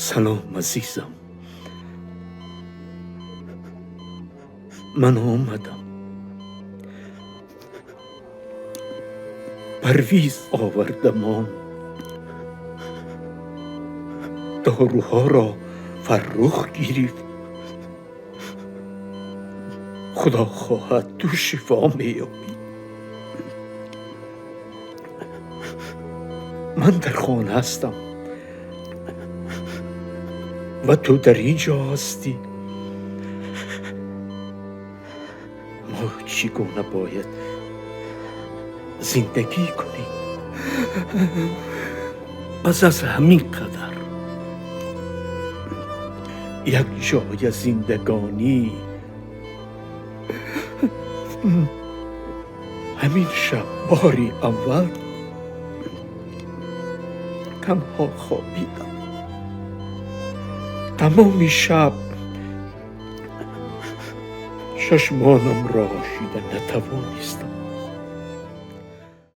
Салом, азизам. Ман омадам. Парвиз овардамон. Доруҳоро Фаррух гирифт. Худо хоҳад, ту шифо меёбӣ. Ман дар хона ҳастам ва ту дар ин ҷо ҳастӣ. Мо чӣ гуна бояд зиндагӣ кунем? Пас аз ҳамин қадар як ҷоя зиндагонӣ, ҳамин шаб бори аввал танҳо хобидам. Тамоми шаб чашмонамро шида натавонистам.